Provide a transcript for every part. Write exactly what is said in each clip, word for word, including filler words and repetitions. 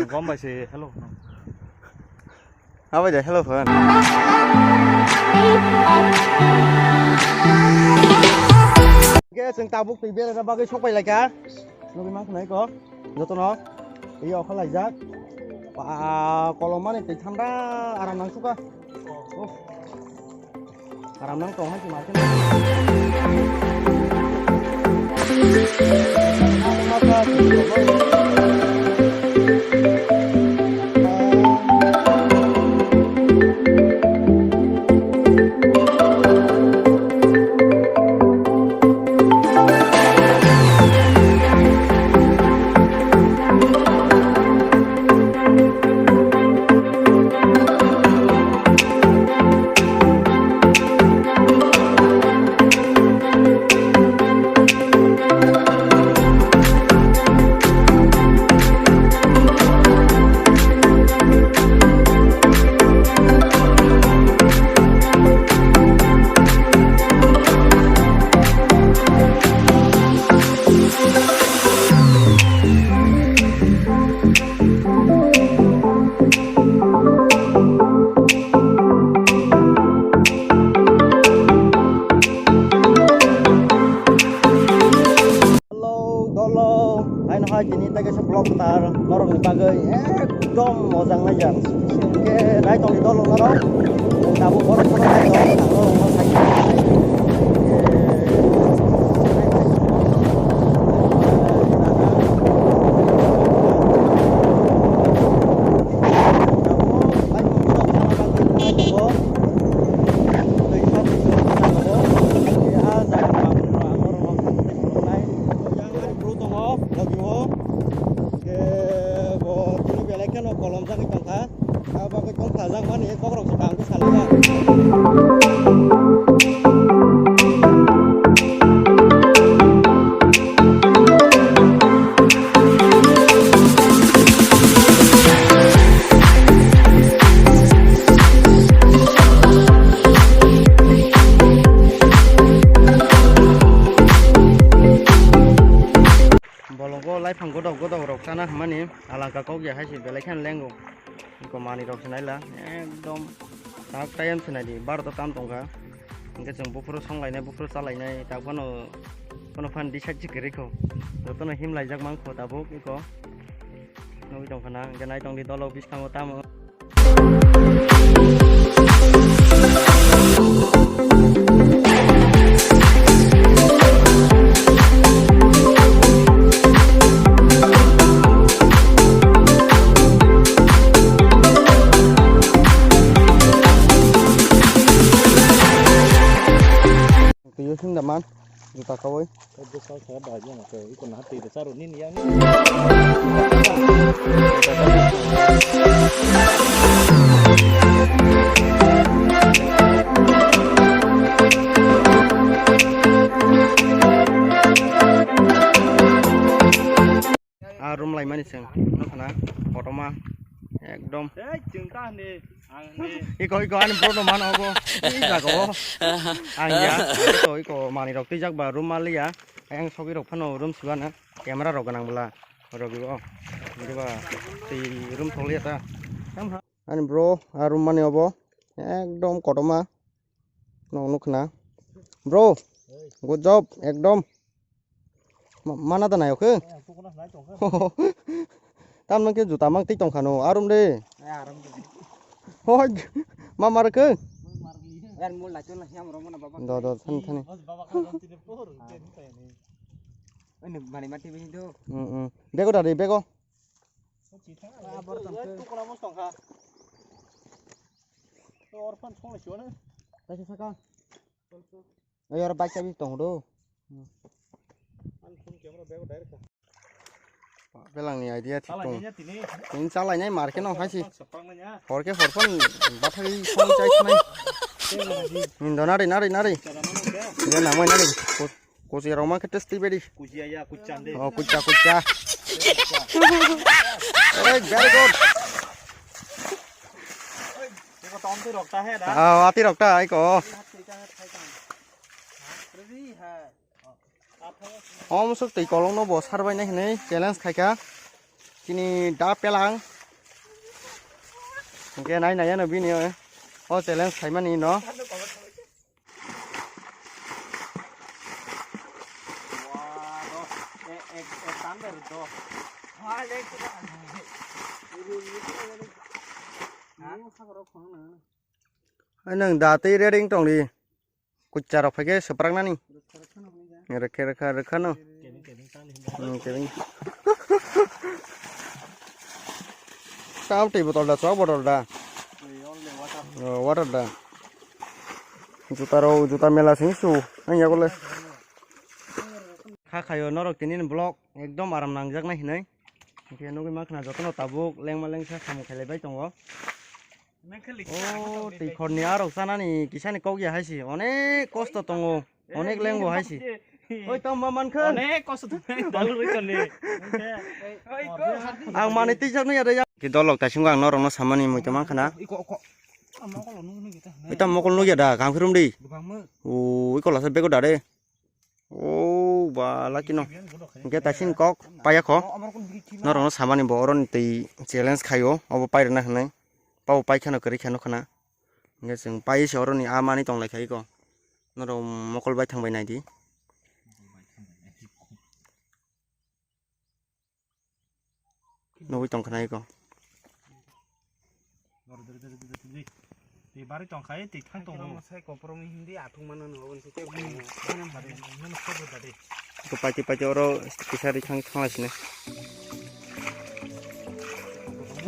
Gom bai se hello. Abai de hello phone. Ge chwng tabuk twi bera bagwi sok pai lai kha. Nugwi man khwnai ko. Jotono. Iyo kha laijak. Ba kolom mani twi thanda aram nang suka. Aram nang tong hai se market. Hello, dolo. Haino hai tini tei kaisa vlog tar norokni bagwi ekdom mojang nai jak. Hwnkhe nai tongdi dolo norok. Tabuk borok phano nai tong, ang norokno sai. Bro tongo, lobby o. Hwnkhe bo tini belai kheno kolom jagwi tongkha. Abo bagwi tongkha jakmani kokrok se kaham khe salaiya. Bolongo laifang godok godok rok chana hwnmani alangka kok ya hai se belai kheno lengo. Iko manwi rok se naila ekdom tak time se naidi baro ta tam tongkha. Hwnkhe chwng buphuru songlainai buphuru chalainai tak phano phano phan decide se kwrwi kho. Jotono himlaijak mankho tabuk iko. Nugwi tongkha na hwnkhe nai tongdi dolo bwskango tamo. Twiyo sing da man, juta kawi. Bwsal sa bahai ya na khe, iko na twi rwcha rw nini yang. A room laimani chwng nukha na kotorma ekdom. Ei, chwng ta hwnwi, ang hwnwi. Iko, iko, ani bro no mano obo. Ei jaga o. Ang ya. Iko, iko, manwi rok twijak ba room maliya. Ayang sogwi rok phano room siba na. Camera rok gwnang bwla. Rok bo. Diba. Twi room thokliya ta. Ani bro, a room mani obo. Ekdom kotorma. Nok nukha na. Bro, good job, ekdom. Ma-, mana da nai o khe? Tam nang khe juta mang tik tong kha no, arum de. Hoi, ma mar khe? Do, do, thani, thani. Mm, mm. Bego da de, bego. Kaisa saka. Oi, oro bike chabi tong do. Belangni idea thik tong. Tini chalainai market no haisi. Horke horpon bathai song chai sinai. Nindo nari nari nari. Ye namai nari. Kuchi roma kete sti beri. Kuchi ya kuchande. Oh, kucha kucha. Hey, very good. Oh, ati rok ta aiko. Om suk twi kolong no bo sar bai nai hinwi challenge khai kha. Ini da pelang. Hingke nai nai ano bini o challenge khaimani no. Nang da tei ready wng tong di. Kuchar rok phaikhe swpraknani. Rwkha, rwkha, rwkha no. Hmm, kebeng. Tam twi botol da, chwk botol da. Oh, water da. Juta rok, juta mela sing su. Ang yago le. Kha khayo norok tini ni vlog ekdom aram nangjaknai hinwi. Hingke nugwi mankha na jotono tabuk lengma lengsa samung khailaibai tongo. Oh, twi khorni arok chanani kisani kok ya hai se. Onek kosto tongo. Onek lengo hai se. Oi, tamo ma mankha? Onek kosto tongo. Dalrwi kani. Ang manwi twijak nw ya de ya. Ki dolok taisingo ang norokno samani muitu mankha na. Oi, tamo mokol nugya da, kam khirum di. Ui, kola sa bego da de. O ba, lucky no. Hingke taisin kok paya kho. Norokno samani bo oroni twi challenge khaio. Obo pairwna hinwi. Pabo pai kheno kwrwi kheno khna. Hingke chwng pai se oroni a mani tonglai khai kho. Norok mokol bai thangbai naidi. Nugwi tongkha nai ko. Twi bari tongkha, twi thang tongo. Sai koprong ni hindi athung mano no, aboni se tei bini. Ko paiti paiti oro kisa ri thang thang lasine.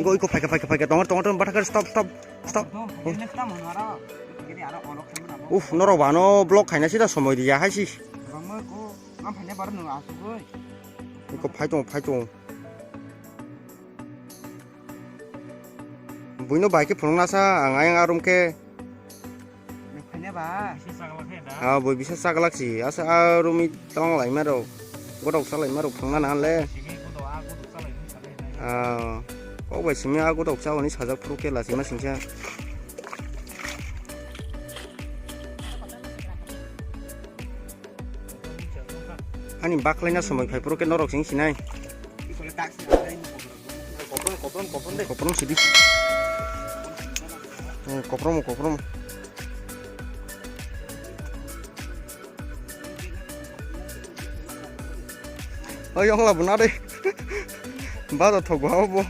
Go iko phaika phaika phaika tongo tongo tongo bathakar stop stop stop. Uf, norok bano block khaina sida somoi riya hai si. Iko phai tongo phai tongo. Buino bai khe phunukna sa ang ayang arum khe. Nukhaina ba? Ah, bui bisa chaglak si. Asa arumi tong lai maro. Godok sa lai maro phunukna na le. Ah, kok bai simi a godok sa oni sajak phuru khe la sima singsa. Ani baklaina somoi phai phuru khe norok sing sinai. Koprom, koprom, koprom de. Koprom sidi. Hmm, koprom, koprom. Oi, yong la buna de. Baja thok ba bo.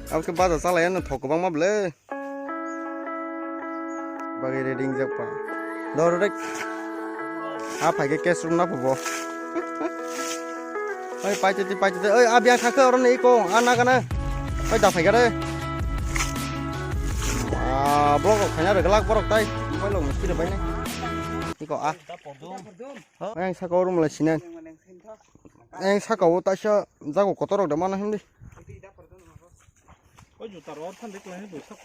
Abke baja chala yan thok bang ma ble. Bagwi ready wngjak pa. Dor rek. Ha phai khe cash room na phubo. Oi, paitete, paitete. Oi, a biyang thakhe oro ni iko, a nagana. Oi, da phai kare. Ah, block rok khaina rwglak borok tai. Oi, lo misti rwbai nai. Iko a. Oi, ang saka o room lai sinan. Ang saka o taisa jago kotor rok da mana hindi. O juta rok than de klai bo sak.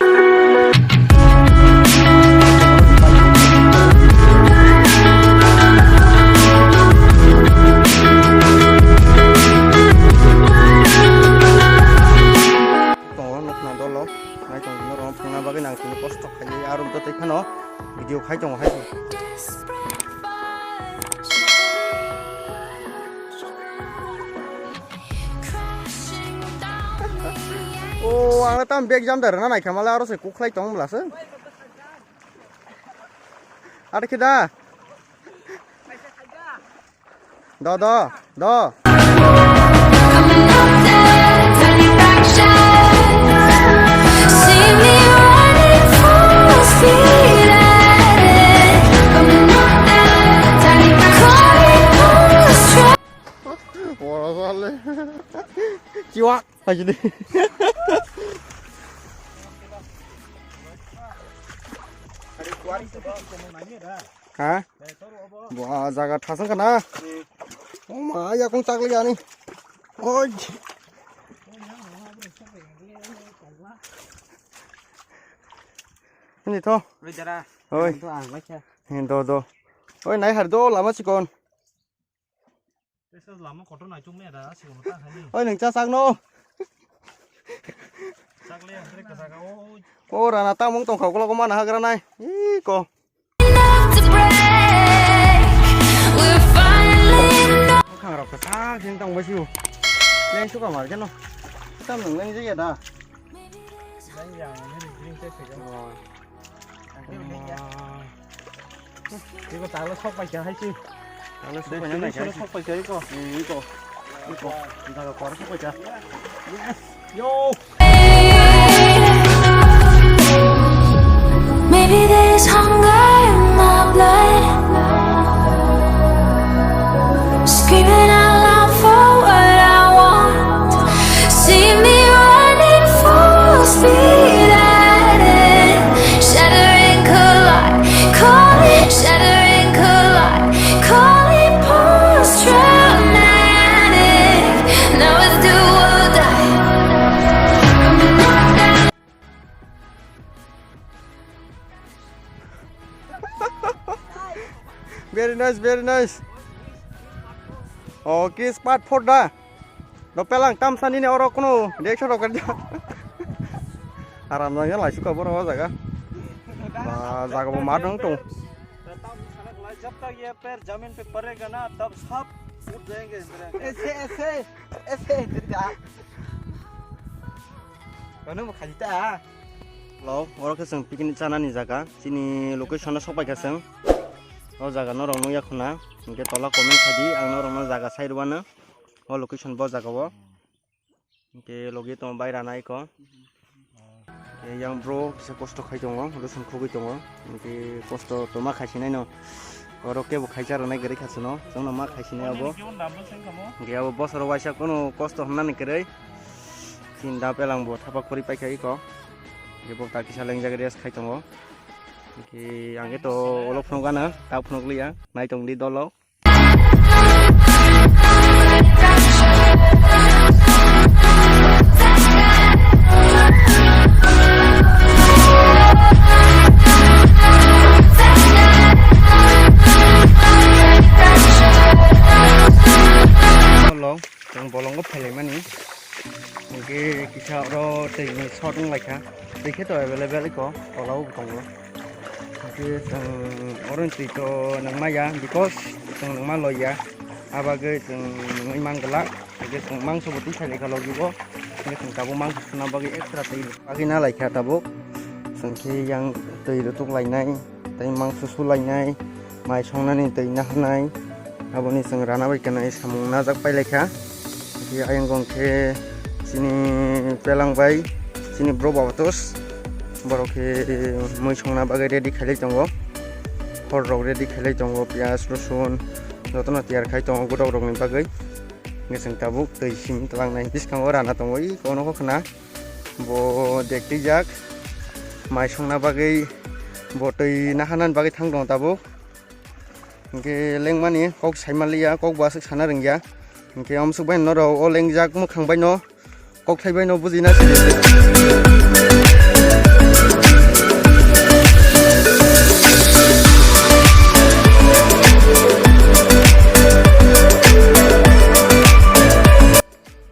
Tongo nokna dolo, nai tong norok phungna bagwi nang tini kosto khaiwi aro tei phano video khai tongo hai. O, ang tam bag jam da rwna naikha male aro se kuklai tong bwla se. Aro khe da. Do, do, do. Ora sale. Chiwak. Pagidi. Ha? Bo jaga thasang kana? O ma, yakung chakli ani. Oi. Ni to. Oi, dara. Oi. To ang bacha. Ni do do. Oi, nai har do lama chikon. Tesa lama kotor nai chukmani ada, aswk ta hani. Oi, nwng cha chak no. Chak le, ang tere kasa ka, oi. O rana tamung tong kha, ukulok mana hagra nai. Ih, ko. Enough to break. We're finally in love. Khang rok kasa, sing tong basi. Leng suka mar keno. Tam nang leng jaya da. Leng yang ini green tea kaya. Oh. Ang kaya leng ya. Iko talo sok pai kya hai si. Talo sok pai na sok pai kya iko. Hmm, iko. Iko. Jaga kor sok pai kya. Yes. Yo. Maybe there's hunger in my blood, screaming out loud for what I want. See me running full speed ahead, shattering collide, calling, shattering collide, calling post-traumatic. Now it's do or die. Very nice, very nice. Oh, kiss part four da. Do pelang tam sani ne oro kono reaction rok kerja. Aram jang lai suka boro o jaga. Ba jaga bo ma dong tong. जब तक ये पैर जमीन पे पड़ेगा ना, तब सब उठ जाएंगे। ऐसे, ऐसे, ऐसे, ऐसे। Kono bo khaji ta. Lo, oro khe chwng picnic chanani jaga. Chini location no sokpai kha chwng. O jaga norok nukya khuna. Hinkhe tola comment khaidi, ang norokno jaga sai rwano. O location bo jaga o. Hinkhe logi tongo bai rana iko. Hinkhe yang bro kisa kosto khai tongo, rosun khugui tongo. Hinkhe kosto toma khai sinai no. Oro kebo khaisa rwnai kwrwi kha chwngno, chwngno ma khaisinai abo. Hinkhe abo bosoro waisa kunu kosto hwnmani kwrwi. Chini da pelang bo thapa khori paikha iko. Hinkhe bo ta kisa lengjak rest khai tongo. Hinkhe ang khe to ulo phunuk gana, ta phunuk liya, nai tong di dolo. Chwng bolongo phailaimani. Hinkhe kisa oro twi ni short wng laikha. Twi khe to available iko, tola o bo tongo. Hinkhe chwng oro ni twi to nangma ya, because chwng nangma loi ya. Abagwi chwng nungwi man glak. Hinkhe chwng mangso bo twi sai laikha logi bo. Hinkhe chwng tabuk mangso suna bagwi extra twi bagwi na laikha tabuk. Chwng khe yang twi rwtuk lainai. Tei mangso sulainai, mai songnani twi naharnai, aboni chwng rana bai kwnwi samung najak pailaikha. Tei ayang khe chini pelang bai chini bro Babatos, borok khe mui songna bagwi ready khailai tongo. Khor rok ready khailai tongo, piyaj, rosun jotono tiyar khai tongo gotok rokni bagwi. Hwnkhe chwng tabuk twi simi twlangnai bwskango rana tongo, i kono kho khna. Bo dek twijak, mai songna bagwi, bo twi naharnani bagwi thang tongo tabuk. Hinkhe lengmani kok saima liya, kok bo aswk sana rwngya. Hinkhe amsuk bai norok o lengjak mwkhang bai no, kok thai bai no bujina sidi.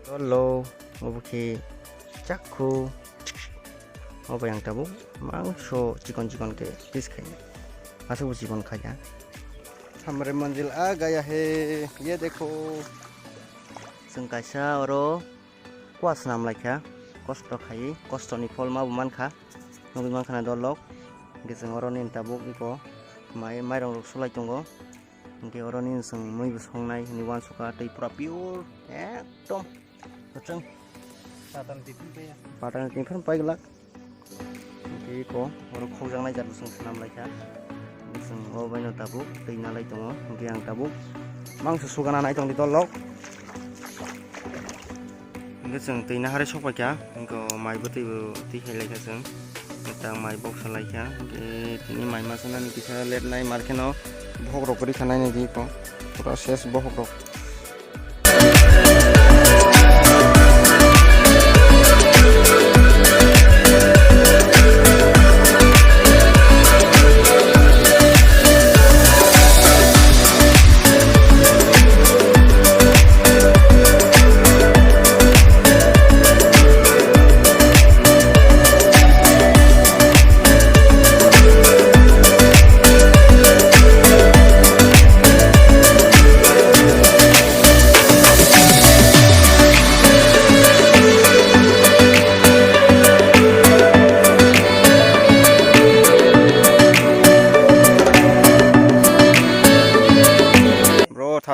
Hello, obo khe chakhu. Obo yang tabuk mangso chikon chikon khe piece khainai. Aswk bo chikon khaikha. Hamre manzil aa gaya hai, ye dekho. Chwng kaisa oro kua swnam laikha. Kosto khaiwi, kostoni phol ma bo mankha. Nugwi mankha na dolok. Hinkhe chwng oroni tabuk iko mai, mairang rok sulai tongo. Hinkhe oroni chwng mui bo songnai hinwi uansukha, tei pura pure ekdom kwchwng. Patani tiphuru paiglak. Hinkhe eko oro khokjaknai jat bo chwng swnam laikha. Chwng o baino tabuk twi nalai tongo. Hinkhe ang tabuk mangso sugana nai tongdi dolok. Hinkhe chwng twi naharwi sokpaikha, hinkhe o mai bwtwi bo twi khailai kha chwng. Tang mai boksa laikha, hinkhe tini mai ma sanani kisa late nai, mar kheno bokhok rok kwrwi kha nainai di ko, pura ses bokhok rok.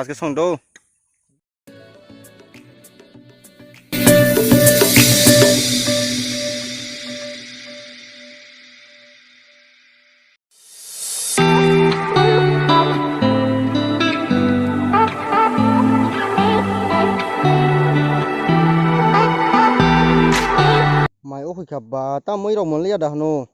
Aske song do. Mai o kha ba ta moi rok mon liya da hano.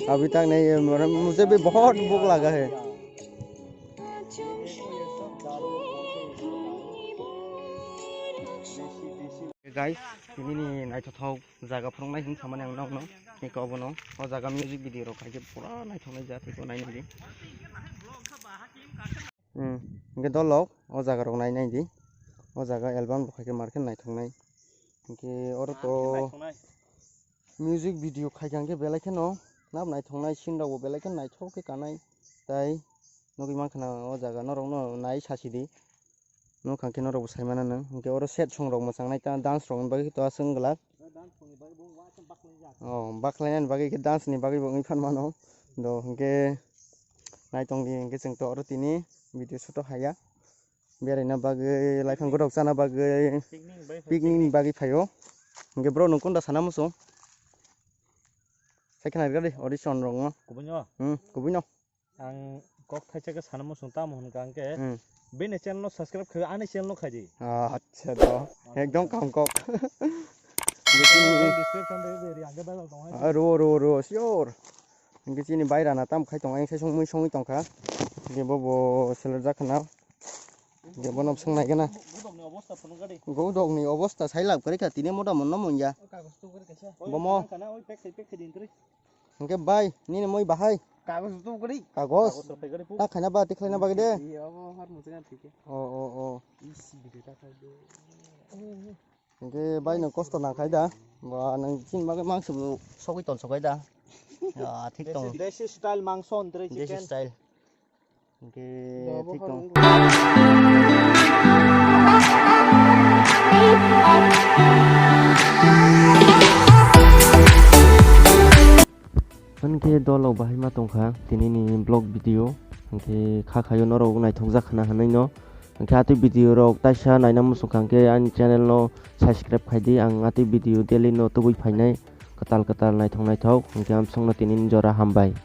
अभी तक नहीं है, मेरे, मुझे भी बहुत भूख लगा है। Guys, tini ni naithothok jaga phwrwngnai hwn samani ang nokno, tei kobono o jaga music video rok khaikhe pura naithoknai ja tei nai nai di. Hmm, hwnkhe dolok o jaga rok nai nai di. O jaga album rok khaikhe mar khe naithoknai. Hwnkhe oro to music video khaikha hwnkhe belai kheno nap naithoknai, scene rok bo belai kheno naithok khe kanai. Tai nugwi mankha na o jaga norok no nai sasi di. Nukha khe norok bo sai mano nwng. Hwnkhe oro set song rok mwchangnai ta dance rok ni bagwi to aswk wng glak. Oh, bakhlainani bagwi khe dance ni bagwi bo wngwi phan mano. Do hwnkhe naitong di hwnkhe chwng to oro tini video shoot o haya. Beraina bagwi, laiphang gotok chana bagwi, picnic ni bagwi phaio. Hwnkhe bro nwng kunda sana muchung? Sai khna rwdi audition rok no. Kubui no? Hmm, kubui no. Ang kok thaisa khe sana muchung tamo hwnkha hwnkhe. Hmm. Bini channel no subscribe khai, ani channel no khai di. Ah, acha do. Ekdom kaham kok. Description de de ri ang khe viral tong hai. Ah, ro, ro, ro, sure. Hwnkhe chini bai rana tam khai tong, ang sai songmui songwi tongkha. Hwnkhe bo bo seler jak khna. Hwnkhe bono swng nai gana. Godok ni obosta phunuk gadi. Godok ni obosta sai lab kwrwi kha tini mota mon no mon ya. Bomo. Hwnkhe bai, nini moi bahai. Kagos tu gadi. Kagos. Ta khaina ba, tikhlaina bagwi de. Iya, abo har muchunga thike. O, o, o. Is video ta khai de. Hwnkhe bai nwng kosto nang khai da. Ba nwng chini bagwi mangsi bo sogwi ton sokai da. Ya, thik tong. Desi style mangso, andre chicken. Desi style. Hwnkhe thik tong. Hwnkhe dolok bahai ma tongkha tini ni vlog video. Hwnkhe kha khayo norok naithok jak khna hwnwi no. Hwnkhe atwi video rok taisa naina muchung kha hwnkhe ani channel no subscribe khai di. Ang atwi video daily no tubui phainai kwtal kwtal naithok naithok. Hwnkhe amsong no tini ni jora hambai.